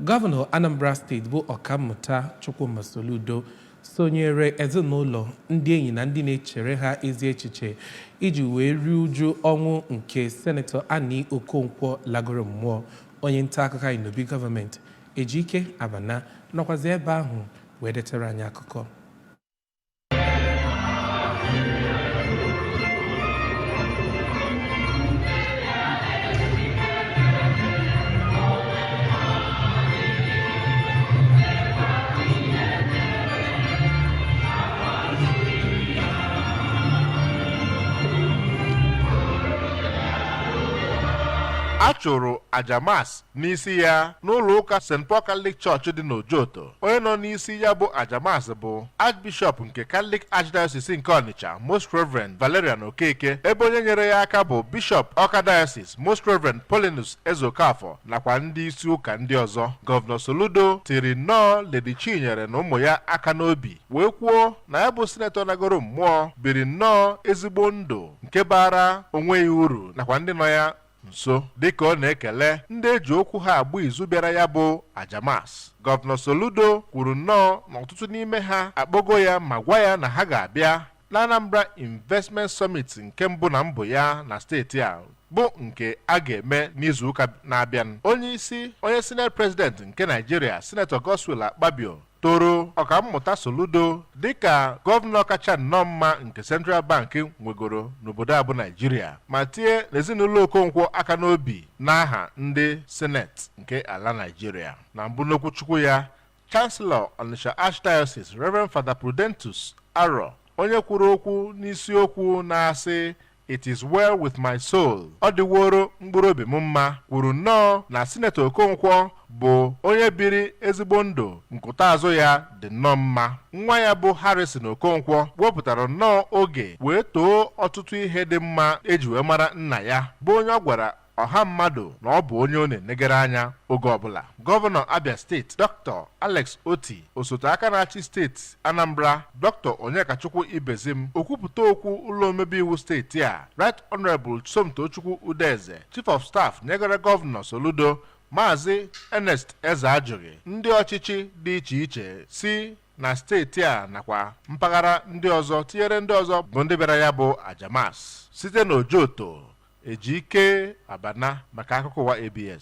Gọvanọ Anambra Steeti bụ Ọkammụta Chukwuma Soludo sonyere ezinụlọ, ndị enyi na ndị na-echere ha ezi echiche iji wee rie uju ọnwụ nke Senetọ Annie Okonkwo lagoro mmụọ. Onye nta akụkọ anyị n'obi gọọmenti, Ejike Abana, nọkwazi ebe ahụ wee detere anyị akụkọ. A chụrụ aja Mass n'isi ya n'ụlọ ụka St. Paul Catholic Church dị n'Ojoto. Onye nọ n'isi ya bụ aja Mass bụ Archbishop nke Catholic Archdiocese nke Onitsha, Most Reverend Valerian Okeke, ebe onye nyere ya aka bụ Bishop Awka Diocese, Most Reverend Paulinus Ezeokafor, nakwa ndị isi ụka ndị ọzọ. Gọvanọ Soludo tiri nnọọ Lady Chinyere na ụmụ ya aka n'obi wee kwuo na ya bụ sinetọ nagoro mmụọ biri nnọọ ezigbo ndụ nke baara onwe ya uru nakwa ndị nọ ya nso. Dịka ọ na-ekele ndị eji okwu ha agba izu bịara ya bụ aja Mass, Gọvanọ Soludo kwuru nnọọ na ọtụtụ n'ime ha akpọgo ya ma gwa ya na ha ga-abịa na Anambra Investment Summit nke mbụ na mbụ ya na steeti a, bụ nke a ga-eme n'izuụka na-abịa. Onye isi onye Senate President nke Naijiria, Sinetọ Godswill Akpabio, toro Ọkammụta Soludo dịka gọvanọ kacha nnọọ mma nke Central Bank nwegoro n'obodo a bụ Naijiria, ma tie n'ezinụlọ Okonkwo aka n'obi n'aha ndị Senate nke ala Naijiria. Na mbụ n'okwuchukwu ya, Chancellor Onitsha Archdiocese, Reverend Father Prudentus Aro, onye kwuru okwu n'isiokwu na-asị "It is well with my soul", ọ dịworo mkpụrụ obi m mma, kwuru nnọọ na Sinetọ Okonkwo bụ onye biri ezigbo ndụ nkụta azụ ya dị nnọọ mma. Nwa ya bụ Harrison Okonkwo wepụtara nnọọ oge wee too ọtụtụ ihe dị mma eji wee mara nna ya, bụ onye ọ gwara ọha mmadụ na ọ bụ onye ọ na-enegara anya oge ọbụla. Gọvanọ Abia Steeti, Dr. Alex Otti, osote aka na-achị steeti Anambra, Dr. Onyekachukwu Ibezim, okwupụta okwu ụlọ omebe iwu steeti a, Right Honorable Somtochukwu Udeze, Chief of Staff nyegara Gọvanọ Soludo, Maazị Ernest Ezeajughi, ndị ọchịchị dị iche iche si na steeti a nakwa mpaghara ndị ọzọ, tinyere ndị ọzọ bụ ndị bịara ya bụ aja Mass. Site n'Ojoto, Ejike Abana maka akụkọ ụwa ABS.